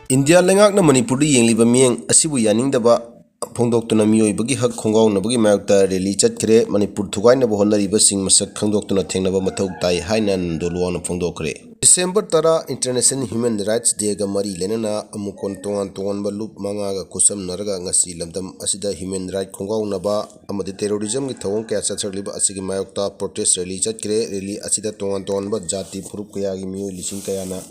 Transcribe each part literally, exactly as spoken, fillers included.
India ꯂꯩꯉꯥꯛꯅ ꯃꯅꯤꯄꯨꯔꯗ ꯌꯦꯡꯂꯤꯕ ꯃꯤꯠꯌꯦꯡ ꯑꯁꯤꯕꯨ ꯌꯥꯅꯤꯡꯗꯕ ꯐꯣꯡꯗꯣꯛꯇꯨꯅ ꯃꯤꯑꯣꯏꯕꯒꯤ ꯍꯛ ꯈꯣꯡꯒꯥꯎꯅꯕꯒꯤ ꯃꯥꯌꯣꯛꯇ ꯔꯦꯂꯤ ꯆꯠꯈ꯭ꯔꯦ꯫ ꯃꯅꯤꯄꯨꯔ ꯊꯨꯒꯥꯏꯅꯕ ꯍꯣꯠꯅꯔꯤꯕꯁꯤꯡ ꯃꯁꯛ ꯈꯪꯗꯣꯛꯇꯨꯅ ꯊꯦꯡꯅꯕ ꯃꯊꯧ ꯇꯥꯏ ꯍꯥꯏꯅ ꯅꯟꯗꯣ ꯂꯨꯋꯥꯡꯅ ꯐꯣꯡꯗꯣꯛꯈ꯭ꯔꯦ꯫ ꯗꯤꯁꯦꯝꯕꯔ ꯇꯔꯥ International Human Rights Day ꯒ ꯃꯔꯤ ꯂꯩꯅꯅ ꯑꯃꯨꯀꯣꯟ ꯇꯣꯉꯥꯟ ꯇꯣꯉꯥꯟꯕ ꯂꯨꯞ ꯃꯉꯥꯒ ꯈꯨꯠꯁꯝꯅꯔꯒ ꯉꯁꯤ ꯂꯝꯗꯝ ꯑꯁꯤꯗ human right ꯈꯣꯡꯒꯥꯎꯅꯕ ꯑꯃꯗꯤ terrorism ꯒꯤ ꯊꯧꯑꯣꯡ ꯀꯌꯥ ꯆꯠꯊꯔꯛꯂꯤꯕ ꯑꯁꯤꯒꯤ ꯃꯥꯌꯣꯛꯇ protest rally ꯆꯠꯈ꯭ꯔꯦ꯫ Rally ꯑꯁꯤꯗ ꯇꯣꯉꯥꯟ ꯇꯣꯉꯥꯟꯕ ꯖꯥꯇꯤ ꯐꯨꯔꯨꯞ ꯀꯌꯥꯒꯤ ꯃꯤꯑꯣꯏ ꯂꯤꯁꯤꯡ ꯀꯌꯥꯅ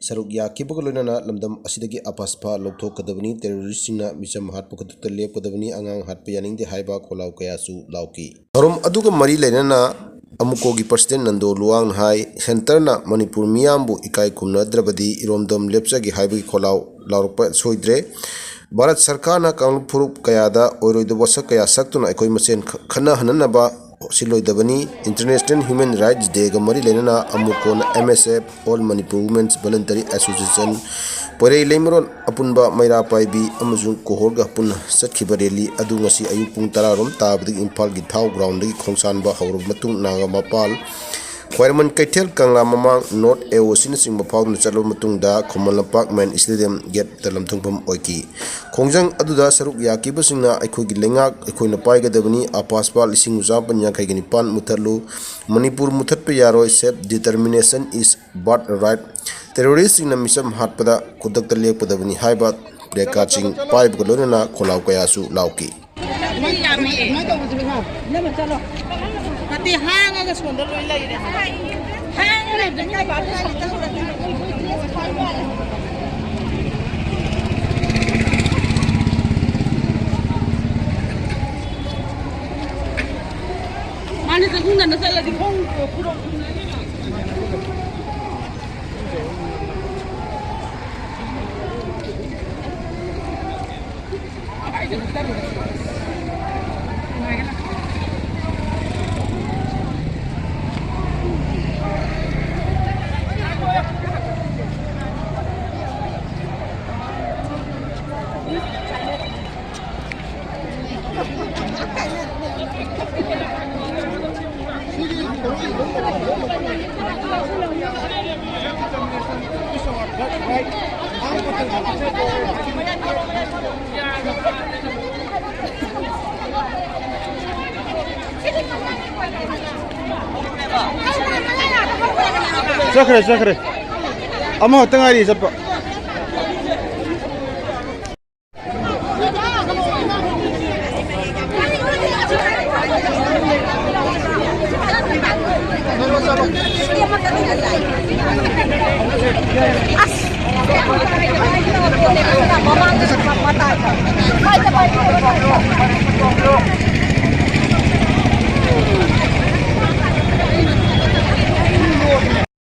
ꯁꯔꯨꯛ ꯌꯥꯈꯤꯕꯒ ꯂꯣꯏꯅꯅ ꯂꯝꯗꯝ ꯑꯁꯤꯗꯒꯤ ꯑꯄꯥꯁꯄꯥ ꯂꯧꯊꯣꯛꯀꯗꯕꯅꯤ, terrorist ꯁꯤꯡꯅ ꯃꯤꯆꯝ ꯍꯥꯠꯄ ꯈꯨꯗꯛꯇ ꯂꯦꯞꯀꯗꯕꯅꯤ, ꯑꯉꯥꯡ ꯍꯥꯠꯄ ꯌꯥꯅꯤꯡꯗꯦ ꯍꯥꯏꯕ ꯈꯣꯜꯂꯥꯎ ꯀꯌꯥꯁꯨ ꯂꯥꯎꯈꯤ꯫ ꯊꯧꯔꯝ ꯑꯗꯨꯒ ꯃꯔꯤ ꯂꯩꯅꯅ ꯑꯃꯨꯀꯣꯒꯤ president ꯅꯟꯗꯣ ꯂꯨꯋꯥꯡꯅ ꯍꯥꯏ, centre ꯅ ꯃꯅꯤꯄꯨꯔ ꯃꯤꯌꯥꯝꯕꯨ ꯏꯀꯥꯏ ꯈꯨꯝꯅꯗ꯭ꯔꯕꯗꯤ ꯏꯔꯣꯝꯗꯣꯝ ꯂꯦꯞꯆꯒꯦ ꯍꯥꯏꯕꯒꯤ ꯈꯣꯜꯂꯥꯎ ꯂꯥꯎꯔꯛꯄ ꯁꯣꯏꯗ꯭ꯔꯦ꯫ ꯚꯥꯔꯠ ꯁꯔꯀꯥꯔꯅ ꯀꯥꯡꯂꯨꯞ ꯐꯨꯔꯨꯞ ꯀꯌꯥꯗ ꯑꯣꯏꯔꯣꯏꯗꯕ ꯋꯥꯁꯛ ꯀꯌꯥ ꯁꯛꯇꯨꯅ ꯑꯩꯈꯣꯏ ꯃꯁꯦꯟ ꯈ-, ꯈꯠꯅꯍꯟꯅꯅꯕ ꯁꯤꯜꯂꯣꯏꯗꯕꯅꯤ꯫ International Human Rights Day ꯒ ꯃꯔꯤ ꯂꯩꯅꯅ ꯑꯃꯨꯀꯣꯟ, M S F, All Manipur Women's Voluntary Association, ꯄꯣꯏꯔꯩ ꯂꯩꯃꯔꯣꯟ ꯑꯄꯨꯟꯕ ꯃꯩꯔꯥ ꯄꯥꯏꯕꯤ ꯑꯃꯁꯨꯡ ꯀꯣꯍꯣꯔꯒ ꯄꯨꯟꯅ ꯆꯠꯈꯤꯕ rally ꯑꯗꯨ ꯉꯁꯤ ꯑꯌꯨꯛ ꯄꯨꯡ ꯇꯔꯥ ꯔꯣꯝ ꯇꯥꯕꯗꯒꯤ ꯏꯝꯐꯥꯜꯒꯤ ꯊꯥꯎ ground ꯗꯒꯤ ꯈꯣꯡꯁꯥꯟꯕ ꯍꯧꯔꯕ ꯃꯇꯨꯡ ꯅꯥꯒꯥꯃꯄꯥꯜ ꯈ꯭ꯋꯥꯏꯔꯝꯕꯟ ꯀꯩꯊꯦꯜ, ꯀꯪꯂꯥ ꯃꯃꯥꯡ, North A O C ꯅꯆꯤꯡꯕ ꯐꯥꯎꯗꯨꯅ ꯆꯠꯂꯕ ꯃꯇꯨꯡꯗ Khuman Lampak main stadium gate ꯇ ꯂꯝꯊꯨꯡꯐꯝ ꯑꯣꯏꯈꯤ꯫ ꯈꯣꯡꯖꯪ ꯑꯗꯨꯗ ꯁꯔꯨꯛ ꯌꯥꯈꯤꯕꯁꯤꯡꯅ ꯑꯩꯈꯣꯏꯒꯤ ꯂꯩꯉꯥꯛ ꯑꯩꯈꯣꯏꯅ ꯄꯥꯏꯒꯗꯕꯅꯤ, ꯑꯄꯥꯁꯄꯥ ꯂꯤꯁꯤꯡ ꯆꯥꯃꯥꯄꯟ ꯌꯥꯡꯈꯩꯒ ꯅꯤꯄꯥꯟ ꯃꯨꯊꯠꯂꯨ, ꯃꯅꯤꯄꯨꯔ ꯃꯨꯊꯠꯄ ꯌꯥꯔꯣꯏ, self determination is birthright, terrorist ꯁꯤꯡꯅ ꯃꯤꯆꯝ ꯍꯥꯠꯄꯗ ꯈꯨꯗꯛꯇ ꯂꯦꯞꯀꯗꯕꯅꯤ ꯍꯥꯏꯕ placard ꯁꯤꯡ ꯄꯥꯏꯕꯒ ꯂꯣꯏꯅꯅ ꯈꯣꯜꯂꯥꯎ ꯀꯌꯥꯁꯨ ꯂꯥꯎꯈꯤ꯫ ꯃꯤ ꯌꯥꯝꯃꯦ꯫ ꯏꯅꯝꯃ ꯆꯠꯂꯣ꯫ ꯅꯠꯇꯦ, ꯍꯥꯡꯉꯒ ꯁꯣꯝꯗ ꯂꯣꯏ ꯂꯩꯔꯦ ꯍꯥꯏꯕ꯫ ꯍꯥꯡꯉ ꯂꯩꯕꯗ ꯃꯤ ꯃꯄꯥꯟꯗ ꯁꯣꯝꯗ ꯂꯣꯏ ꯂꯩꯔꯦ꯫ ꯃꯥꯅ ꯆꯠꯈꯨꯝꯗꯅ ꯆꯠꯂꯗꯤ ꯈꯣꯡ ꯈꯨꯔꯣ꯫ ꯆꯠꯈ꯭ꯔꯦ, ꯆꯠꯈ꯭ꯔꯦ꯫ ꯑꯃꯈꯛꯇ ꯉꯥꯏꯔꯤ ꯆꯠꯄ꯫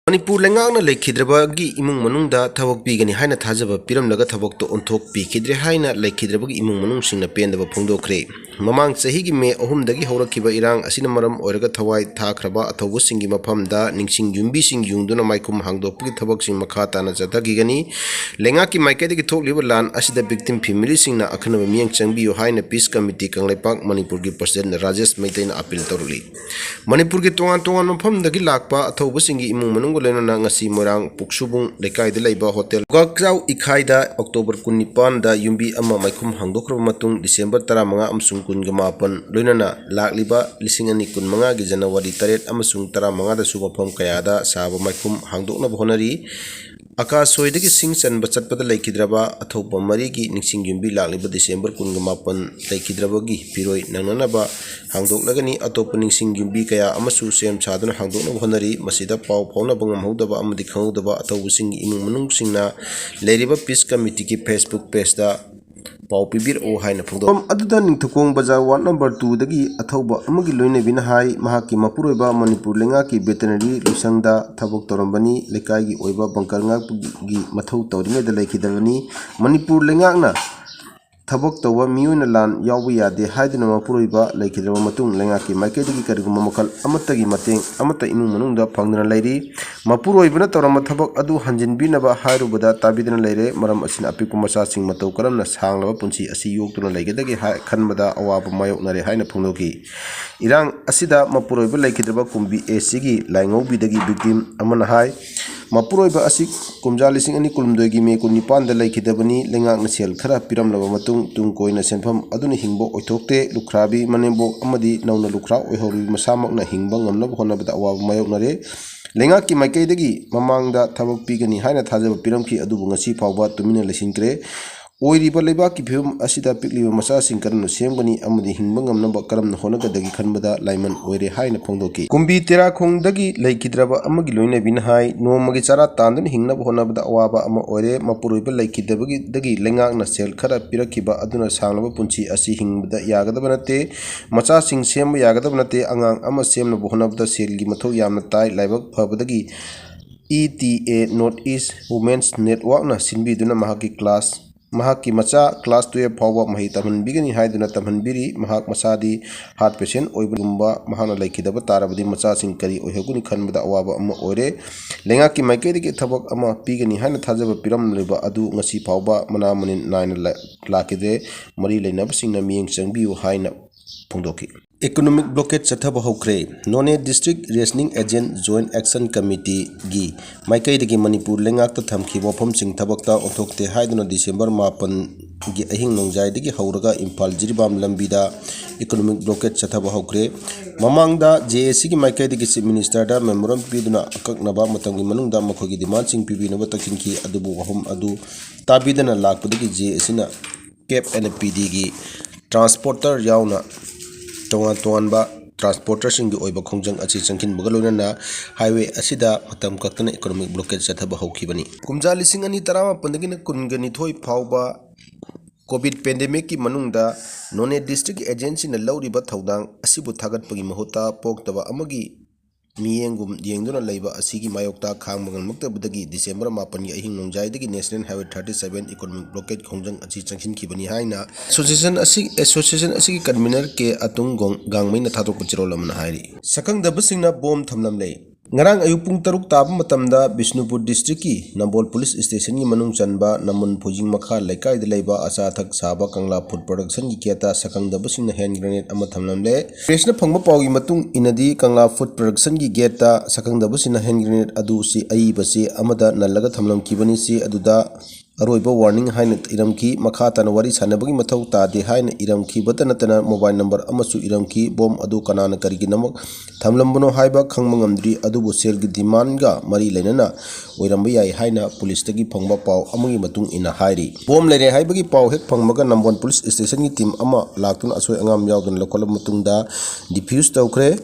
ꯃꯅꯤꯄꯨꯔ ꯂꯩꯉꯥꯛꯅ ꯂꯩꯈꯤꯗ꯭ꯔꯕꯒꯤ ꯏꯃꯨꯡ ꯃꯅꯨꯡꯗ ꯊꯕꯛ ꯄꯤꯒꯅꯤ ꯍꯥꯏꯅ ꯊꯥꯖꯕ ꯄꯤꯔꯝꯂꯒ ꯊꯕꯛꯇꯣ ꯑꯣꯟꯊꯣꯛꯄꯤꯈꯤꯗ꯭ꯔꯦ ꯍꯥꯏꯅ ꯂꯩꯈꯤꯗ꯭ꯔꯕꯒꯤ ꯏꯃꯨꯡ ꯃꯅꯨꯡꯁꯤꯡꯅ ꯄꯦꯟꯗꯕ ꯐꯣꯡꯗꯣꯛꯈ꯭ꯔꯦ꯫ ꯃꯃꯥꯡ ꯆꯍꯤꯒꯤ ꯃꯦ ꯑꯍꯨꯝꯗꯒꯤ ꯍꯧꯔꯛꯈꯤꯕ ꯏꯔꯥꯡ ꯑꯁꯤꯅ ꯃꯔꯝ ꯑꯣꯏꯔꯒ ꯊꯋꯥꯏ ꯊꯥꯈ꯭ꯔꯕ ꯑꯊꯧꯕꯁꯤꯡꯒꯤ ꯃꯐꯝꯗ ꯅꯤꯡꯁꯤꯡ ꯌꯨꯝꯕꯤꯁꯤꯡ ꯌꯨꯡꯗꯨꯅ ꯃꯥꯏꯈꯨꯝ ꯍꯥꯡꯗꯣꯛꯄꯒꯤ ꯊꯕꯛꯁꯤꯡ ꯃꯈꯥ ꯇꯥꯅ ꯆꯠꯊꯈꯤꯒꯅꯤ꯫ ꯂꯩꯉꯥꯛꯀꯤ ꯃꯥꯏꯀꯩꯗꯒꯤ ꯊꯣꯛꯂꯤꯕ ꯂꯥꯟ ꯑꯁꯤꯗ victim familyꯁꯤꯡꯅ ꯑꯈꯟꯅꯕ ꯃꯤꯠꯌꯦꯡ ꯆꯪꯕꯤꯌꯨ ꯍꯥꯏꯅ Peace Committee ꯀꯪꯂꯩꯄꯥꯛ ꯃꯅꯤꯄꯨꯔꯒꯤ president ꯔꯥꯖꯦꯁ ꯃꯩꯇꯩꯅ appeal ꯇꯧꯔꯛꯂꯤ꯫ ꯃꯅꯤꯄꯨꯔꯒꯤ ꯇꯣꯉꯥꯟ ꯇꯣꯉꯥꯟꯕ ꯃꯐꯝꯗꯒꯤ ꯂꯥꯛꯄ ꯑꯊꯧꯕꯁꯤꯡꯒꯤ ꯏꯃꯨꯡ ꯃꯅꯨꯡꯒ ꯂꯣꯏꯅꯅ ꯉꯁꯤ ꯃꯣꯏꯔꯥꯡ ꯄꯨꯛꯁꯨꯕꯨꯡ ꯂꯩꯀꯥꯏꯗ ꯂꯩꯕ ꯍꯣꯇꯦꯜ ꯒꯥꯛꯆꯥꯎ ꯏꯈꯥꯏꯗ ꯑꯣꯛꯇꯣꯕꯔ ꯀꯨꯟꯅꯤꯄꯥꯟꯗ ꯌꯨꯝꯕꯤ ꯑꯃ ꯃꯥꯏꯈꯨꯝ ꯍꯥꯡꯗꯣꯛꯈ꯭ꯔꯕ ꯃꯇꯨꯡ, ꯗꯤꯁꯦꯝꯕꯔ ꯇꯔꯥꯃꯉꯥ ꯑꯃꯁꯨꯡ ꯀꯨꯟꯒ ꯃꯥꯄꯟ ꯂꯣꯏꯅꯅ ꯂꯥꯛꯂꯤꯕ ꯂꯤꯁꯤꯡ ꯑꯅꯤ ꯀꯨꯟꯃꯉꯥꯒꯤ ꯖꯅꯋꯥꯔꯤ ꯇꯔꯦꯠ ꯑꯃꯁꯨꯡ ꯇꯔꯥꯃꯉꯥꯗꯁꯨ ꯃꯐꯝ ꯀꯌꯥꯗ ꯁꯥꯕ ꯃꯥꯏꯈꯨꯝ ꯍꯥꯡꯗꯣꯛꯅꯕ ꯍꯣꯠꯅꯔꯤ꯫ ꯑꯀꯥꯁꯣꯏꯗꯒꯤ ꯁꯤꯡ ꯆꯟꯕ ꯆꯠꯄꯗ ꯂꯩꯈꯤꯗ꯭ꯔꯕ ꯑꯊꯧꯕ ꯃꯔꯤꯒꯤ ꯅꯤꯡꯁꯤꯡ ꯌꯨꯝꯕꯤ ꯂꯥꯛꯂꯤꯕ ꯗꯤꯁꯦꯝꯕꯔ ꯀꯨꯟꯒ ꯃꯥꯄꯟ ꯂꯩꯈꯤꯗ꯭ꯔꯕꯒꯤ ꯐꯤꯔꯣꯏ ꯅꯪꯅꯅꯕ ꯍꯥꯡꯗꯣꯛꯂꯒꯅꯤ꯫ ꯑꯇꯣꯞꯄ ꯅꯤꯡꯁꯤꯡ ꯌꯨꯝꯕꯤ ꯀꯌꯥ ꯑꯃꯁꯨ ꯁꯦꯝ ꯁꯥꯗꯨꯅ ꯍꯥꯡꯗꯣꯛꯅꯕ ꯍꯣꯠꯅꯔꯤ꯫ ꯃꯁꯤꯗ ꯄꯥꯎ ꯐꯥꯎꯅꯕ ꯉꯝꯍꯧꯗꯕ ꯑꯃꯗꯤ ꯈꯪꯍꯧꯗꯕ ꯑꯊꯧꯕꯁꯤꯡꯒꯤ ꯏꯃꯨꯡ ꯃꯅꯨꯡꯁꯤꯡꯅ ꯂꯩꯔꯤꯕ Peace Committeeꯒꯤ Facebook pageꯇ ꯄꯥꯎ ꯄꯤꯕꯤꯔꯛꯎ ꯍꯥꯏꯅ ꯐꯣꯡꯗꯣꯛ-, ꯃꯐꯝ ꯑꯗꯨꯗ ꯅꯤꯡꯊꯧꯈꯣꯡ ꯕꯖꯥꯔ ward number twoꯗꯒꯤ ꯑꯊꯧꯕ ꯑꯃꯒꯤ ꯂꯣꯏꯅꯕꯤꯅ ꯍꯥꯏ, ꯃꯍꯥꯛꯀꯤ ꯃꯄꯨꯔꯣꯏꯕ ꯃꯅꯤꯄꯨꯔ ꯂꯩꯉꯥꯛꯀꯤ veterinary ꯂꯣꯏꯁꯪꯗ ꯊꯕꯛ ꯇꯧꯔꯝꯕꯅꯤ꯫ ꯂꯩꯀꯥꯏꯒꯤ ꯑꯣꯏꯕ bunker ꯉꯥꯛꯄꯒꯤ ꯃꯊꯧ ꯇꯧꯔꯤꯉꯩꯗ ꯂꯩꯈꯤꯗꯕꯅꯤ꯫ ꯃꯅꯤꯄꯨꯔ ꯂꯩꯉꯥꯛꯅ ꯊꯕꯛ ꯇꯧꯕ ꯃꯤꯑꯣꯏꯅ ꯂꯥꯟ ꯌꯥꯎꯕ ꯌꯥꯗꯦ ꯍꯥꯏꯗꯨꯅ ꯃꯄꯨꯔꯣꯏꯕ ꯂꯩꯈꯤꯗ꯭ꯔꯕ ꯃꯇꯨꯡ, ꯂꯩꯉꯥꯛꯀꯤ ꯃꯥꯏꯀꯩꯗꯒꯤ ꯀꯔꯤꯒꯨꯝꯕ ꯃꯈꯜ ꯑꯃꯠꯇꯒꯤ ꯃꯇꯦꯡ ꯑꯃꯠꯇ ꯏꯃꯨꯡ ꯃꯅꯨꯡꯗ ꯐꯪꯗꯅ ꯂꯩꯔꯤ꯫ ꯃꯄꯨꯔꯣꯏꯕꯅ ꯇꯧꯔꯝꯕ ꯊꯕꯛ ꯑꯗꯨ ꯍꯟꯖꯤꯟꯕꯤꯅꯕ ꯍꯥꯏꯔꯨꯕꯗ ꯇꯥꯕꯤꯗꯅ ꯂꯩꯔꯦ꯫ ꯃꯔꯝ ꯑꯁꯤꯅ ꯑꯄꯤꯛꯄ ꯃꯆꯥꯁꯤꯡ ꯃꯇꯧ ꯀꯔꯝꯅ ꯁꯥꯡꯂꯕ ꯄꯨꯟꯁꯤ ꯑꯁꯤ ꯌꯣꯛꯇꯨꯅ ꯂꯩꯒꯗꯒꯦ ꯍꯥꯏ ꯈꯟꯕꯗ ꯑꯋꯥꯕ ꯃꯥꯌꯣꯛꯅꯔꯦ ꯍꯥꯏꯅ ꯐꯣꯡꯗꯣꯛꯈꯤ꯫ ꯏꯔꯥꯡ ꯑꯁꯤꯗ ꯃꯄꯨꯔꯣꯏꯕ ꯂꯩꯈꯤꯗ꯭ꯔꯕ ꯀꯨꯝꯕꯤ ꯑꯦꯁ ꯁꯤꯒꯤ ꯂꯥꯏꯉꯧꯕꯤꯗꯒꯤ victim ꯑꯃꯅ ꯍꯥꯏ, ꯃꯄꯨꯔꯣꯏꯕ ꯑꯁꯤ ꯀꯨꯝꯖꯥ ꯂꯤꯁꯤꯡ ꯑꯅꯤ ꯀꯨꯟꯍꯨꯝꯗꯣꯏꯒꯤ ꯃꯦ ꯀꯨꯟꯅꯤꯄꯥꯟꯗ ꯂꯩꯈꯤꯗꯕꯅꯤ꯫ ꯂꯩꯉꯥꯛꯅ ꯁꯦꯜ ꯈꯔ ꯄꯤꯔꯝꯂꯕ ꯃꯇꯨꯡ, ꯇꯨꯡ ꯀꯣꯏꯅ ꯁꯦꯟꯐꯝ ꯑꯗꯨꯅ ꯍꯤꯡꯕ ꯑꯣꯏꯊꯣꯛꯇꯦ꯫ ꯂꯨꯈ꯭ꯔꯥꯕꯤ ꯃꯅꯦꯝꯕꯣꯛ ꯑꯃꯗꯤ ꯅꯧꯅ ꯂꯨꯈ꯭ꯔꯥ ꯑꯣꯏꯍꯧꯔꯤꯕ ꯃꯁꯥꯃꯛꯅ ꯍꯤꯡꯕ ꯉꯝꯅꯕ ꯍꯣꯠꯅꯕꯗ ꯑꯋꯥꯕ ꯃꯥꯌꯣꯛꯅꯔꯦ꯫ ꯂꯩꯉꯥꯛꯀꯤ ꯃꯥꯏꯀꯩꯗꯒꯤ ꯃꯃꯥꯡꯗ ꯊꯕꯛ ꯄꯤꯒꯅꯤ ꯍꯥꯏꯅ ꯊꯥꯖꯕ ꯄꯤꯔꯝꯈꯤ, ꯑꯗꯨꯕꯨ ꯉꯁꯤ ꯐꯥꯎꯕ ꯇꯨꯃꯤꯟꯅ ꯂꯩꯁꯤꯟꯈ꯭ꯔꯦ꯫ ꯑꯣꯏꯔꯤꯕ ꯂꯩꯕꯥꯛꯀꯤ ꯐꯤꯕꯝ ꯑꯁꯤꯗ ꯄꯤꯛꯂꯤꯕ ꯃꯆꯥꯁꯤꯡ ꯀꯔꯝꯅ ꯁꯦꯝꯒꯅꯤ ꯑꯃꯗꯤ ꯍꯤꯡꯕ ꯉꯝꯅꯕ ꯀꯔꯝꯅ ꯍꯣꯠꯅꯒꯗꯒꯦ ꯈꯟꯕꯗ ꯂꯥꯏꯃꯟ ꯑꯣꯏꯔꯦ ꯍꯥꯏꯅ ꯐꯣꯡꯗꯣꯛꯈꯤ꯫ ꯀꯨꯝꯕꯤ ꯇꯦꯔꯥꯈꯣꯡꯗꯒꯤ ꯂꯩꯈꯤꯗ꯭ꯔꯕ ꯑꯃꯒꯤ ꯂꯣꯏꯅꯕꯤꯅ ꯍꯥꯏ, ꯅꯣꯡꯃꯒꯤ ꯆꯔꯥ ꯇꯥꯟꯗꯨꯅ ꯍꯤꯡꯅꯕ ꯍꯣꯠꯅꯕꯗ ꯑꯋꯥꯕ ꯑꯃ ꯑꯣꯏꯔꯦ꯫ ꯃꯄꯨꯔꯣꯏꯕ ꯂꯩꯈꯤꯗꯕꯒꯤ ꯂꯩꯉꯥꯛꯅ ꯁꯦꯜ ꯈꯔ ꯄꯤꯔꯛꯈꯤꯕ ꯑꯗꯨꯅ ꯁꯥꯡꯂꯕ ꯄꯨꯟꯁꯤ ꯑꯁꯤ ꯍꯤꯡꯕꯗ ꯌꯥꯒꯗꯕ ꯅꯠꯇꯦ꯫ ꯃꯆꯥꯁꯤꯡ ꯁꯦꯝꯕ ꯌꯥꯒꯗꯕ ꯅꯠꯇꯦ꯫ ꯑꯉꯥꯡ ꯑꯃ ꯁꯦꯝꯅꯕ ꯍꯣꯠꯅꯕꯗ ꯁꯦꯜꯒꯤ ꯃꯊꯧ ꯌꯥꯝꯅ ꯇꯥꯏ꯫ ꯂꯥꯏꯕꯛ ꯐꯕꯗꯒꯤ E T A North East Women's Networkꯅ ꯁꯤꯟꯕꯤꯗꯨꯅ ꯃꯍꯥꯛꯀꯤ class ꯃꯍꯥꯛꯀꯤ ꯃꯆꯥ class twelve ꯐꯥꯎꯕ ꯃꯍꯩ ꯇꯝꯍꯟꯕꯤꯒꯅꯤ ꯍꯥꯏꯗꯨꯅ ꯇꯝꯍꯟꯕꯤꯔꯤ꯫ ꯃꯍꯥꯛ ꯃꯁꯥꯗꯤ heart patient ꯑꯣꯏꯕꯒꯨꯝꯕ ꯃꯍꯥꯛꯅ ꯂꯩꯈꯤꯗꯕ ꯇꯥꯔꯕꯗꯤ ꯃꯆꯥꯁꯤꯡ ꯀꯔꯤ ꯑꯣꯏꯍꯧꯒꯅꯤ ꯈꯟꯕꯗ ꯑꯋꯥꯕ ꯑꯃ ꯑꯣꯏꯔꯦ꯫ ꯂꯩꯉꯥꯛꯀꯤ ꯃꯥꯏꯀꯩꯗꯒꯤ ꯊꯕꯛ ꯑꯃ ꯄꯤꯒꯅꯤ ꯍꯥꯏꯅ ꯊꯥꯖꯕ ꯄꯤꯔꯝꯂꯤꯕ ꯑꯗꯨ ꯉꯁꯤ ꯐꯥꯎꯕ ꯃꯅꯥ ꯃꯅꯤꯟ ꯅꯥꯏꯅ ꯂꯥ-, ꯂꯥꯛꯈꯤꯗ꯭ꯔꯦ꯫ ꯃꯔꯤ ꯂꯩꯅꯕꯁꯤꯡꯅ ꯃꯤꯠꯌꯦꯡ ꯆꯪꯕꯤꯌꯨ ꯍꯥꯏꯅ ꯐꯣꯡꯗꯣꯛꯈꯤ꯫ Economic blockade ꯆꯠꯊꯕ ꯍꯧꯈ꯭ꯔꯦ꯫ Noney District Rationing Agent Joint Action Committeeꯒꯤ ꯃꯥꯏꯀꯩꯗꯒꯤ ꯃꯅꯤꯄꯨꯔ ꯂꯩꯉꯥꯛꯇ ꯊꯝꯈꯤꯕ ꯋꯥꯐꯝꯁꯤꯡ ꯊꯕꯛꯇ ꯑꯣꯟꯊꯣꯛꯇꯦ ꯍꯥꯏꯗꯨꯅ ꯗꯤꯁꯦꯝꯕꯔ ꯃꯥꯄꯟꯒꯤ ꯑꯍꯤꯡ ꯅꯣꯡꯖꯥꯏꯗꯒꯤ ꯍꯧꯔꯒ ꯏꯝꯐꯥꯜ ꯖꯤꯔꯤꯕꯥꯝ ꯂꯝꯕꯤꯗ economic blockade ꯆꯠꯊꯕ ꯍꯧꯈ꯭ꯔꯦ꯫ ꯃꯃꯥꯡꯗ J A Cꯒꯤ ꯃꯥꯏꯀꯩꯗꯒꯤ Chief Ministerꯗ memorandum ꯄꯤꯗꯨꯅ ꯑꯀꯛꯅꯕ ꯃꯇꯝꯒꯤ ꯃꯅꯨꯡꯗ ꯃꯈꯣꯏꯒꯤ demandꯁꯤꯡ ꯄꯤꯕꯤꯅꯕ ꯇꯛꯁꯤꯟꯈꯤ, ꯑꯗꯨꯕꯨ ꯋꯥꯐꯝ ꯑꯗꯨ ꯇꯥꯕꯤꯗꯅ ꯂꯥꯛꯄꯗꯒꯤ J A Cꯅ CAB and PDꯒꯤ transporter ꯌꯥꯎꯅ ꯇꯣꯉꯥꯟ ꯇꯣꯉꯥꯟꯕ transporterꯁꯤꯡꯒꯤ ꯑꯣꯏꯕ ꯈꯣꯡꯖꯪ ꯑꯁꯤ ꯆꯪꯁꯤꯟꯕꯒ ꯂꯣꯏꯅꯅ highway ꯑꯁꯤꯗ ꯃꯇꯝ ꯀꯛꯇꯅ economic blockade ꯆꯠꯊꯕ ꯍꯧꯈꯤꯕꯅꯤ꯫ ꯀꯨꯝꯖꯥ ꯂꯤꯁꯤꯡ ꯑꯅꯤ ꯇꯔꯥꯃꯥꯄꯟꯗꯒꯤꯅ ꯀꯨꯟꯒ ꯅꯤꯊꯣꯏ ꯐꯥꯎꯕ COVID pandemicꯀꯤ ꯃꯅꯨꯡꯗ Noney District Agentꯁꯤꯡꯅ ꯂꯧꯔꯤꯕ ꯊꯧꯗꯥꯡ ꯑꯁꯤꯕꯨ ꯊꯥꯒꯠꯄꯒꯤ ꯃꯍꯨꯠꯇ ꯄꯣꯛꯇꯕ ꯑꯃꯒꯤ ꯃꯤꯠꯌꯦꯡꯒꯨꯝ ꯌꯦꯡꯗꯨꯅ ꯂꯩꯕ ꯑꯁꯤꯒꯤ ꯃꯥꯌꯣꯛꯇ ꯈꯥꯡꯕ ꯉꯝꯂꯛꯇꯕꯗꯒꯤ ꯗꯤꯁꯦꯝꯕꯔ ꯃꯥꯄꯟꯒꯤ ꯑꯍꯤꯡ ꯅꯣꯡꯖꯥꯏꯗꯒꯤ National Highway thirty seven economic blockade ꯈꯣꯡꯖꯪ ꯑꯁꯤ ꯆꯪꯁꯤꯟꯈꯤꯕꯅꯤ ꯍꯥꯏꯅ association ꯑꯁꯤ, association ꯑꯁꯤꯒꯤ convener ꯀꯦ ꯑꯇꯨꯡ ꯒꯣꯡ-, ꯒꯥꯡꯃꯩꯅ ꯊꯥꯗꯣꯛꯄ ꯆꯦꯔꯣꯜ ꯑꯃꯅ ꯍꯥꯏꯔꯤ꯫ ꯁꯛꯈꯪꯗꯕꯁꯤꯡꯅ ꯕꯣꯝ ꯊꯝꯂꯝꯂꯦ꯫ ꯉꯔꯥꯡ ꯑꯌꯨꯛ ꯄꯨꯡ ꯇꯔꯨꯛ ꯇꯥꯕ ꯃꯇꯝꯗ ꯕꯤꯁꯅꯨꯄꯨꯔ district ꯀꯤ ꯅꯝꯕꯣꯜ police station ꯒꯤ ꯃꯅꯨꯡ ꯆꯟꯕ ꯅꯝꯕꯣꯜ ꯐꯨꯏꯖꯤꯡ ꯃꯈꯥ ꯂꯩꯀꯥꯏꯗ ꯂꯩꯕ ꯑꯆꯥ ꯑꯊꯛ ꯁꯥꯕ ꯀꯪꯂꯥ Food Production ꯒꯤ gate ꯇ ꯁꯛꯈꯪꯗꯕꯁꯤꯡꯅ hand grenade ꯑꯃ ꯊꯝꯂꯝꯂꯦ꯫ Press ꯅ ꯐꯪꯕ ꯄꯥꯎꯒꯤ ꯃꯇꯨꯡ ꯏꯟꯅꯗꯤ, ꯀꯪꯂꯥ Food Production ꯒꯤ gate ꯇ ꯁꯛꯈꯪꯗꯕꯁꯤꯡꯅ hand grenade ꯑꯗꯨ ꯆꯦ ꯑꯏꯕ ꯆꯦ ꯑꯃꯗ ꯅꯜꯂꯒ ꯊꯝꯂꯝꯈꯤꯕꯅꯤ꯫ ꯆꯦ ꯑꯗꯨꯗ ꯑꯔꯣꯏꯕ warning ꯍꯥꯏꯅ ꯏꯔꯝꯈꯤ꯫ ꯃꯈꯥ ꯇꯥꯅ ꯋꯥꯔꯤ ꯁꯥꯟꯅꯕꯒꯤ ꯃꯊꯧ ꯇꯥꯗꯦ ꯍꯥꯏꯅ ꯏꯔꯝꯈꯤꯕꯇ ꯅꯠꯇꯅ mobile number ꯑꯃꯁꯨ ꯏꯔꯝꯈꯤ꯫ Bomb ꯑꯗꯨ ꯀꯅꯥꯅ ꯀꯔꯤꯒꯤꯗꯃꯛ ꯊꯝꯂꯝꯕꯅꯣ ꯍꯥꯏꯕ ꯈꯪꯕ ꯉꯝꯗ꯭ꯔꯤ, ꯑꯗꯨꯕꯨ ꯁꯦꯜꯒꯤ demand ꯒ ꯃꯔꯤ ꯂꯩꯅꯅ ꯑꯣꯏꯔꯝꯕ ꯌꯥꯏ ꯍꯥꯏꯅ police ꯇꯒꯤ ꯐꯪꯕ ꯄꯥꯎ ꯑꯃꯒꯤ ꯃꯇꯨꯡ ꯏꯟꯅ ꯍꯥꯏꯔꯤ꯫ Bomb ꯂꯩꯔꯦ ꯍꯥꯏꯕꯒꯤ ꯄꯥꯎ ꯍꯦꯛ ꯐꯪꯕꯒ ꯅꯝꯕꯣꯜ police station ꯒꯤ team ꯑꯃ ꯂꯥꯛꯇꯨꯅ ꯑꯁꯣꯏ ꯑꯉꯥꯝ ꯌꯥꯎꯗꯅ ꯂꯧꯈꯠꯂꯕ ꯃꯇꯨꯡꯗ defuse ꯇꯧꯈ꯭ꯔꯦ꯫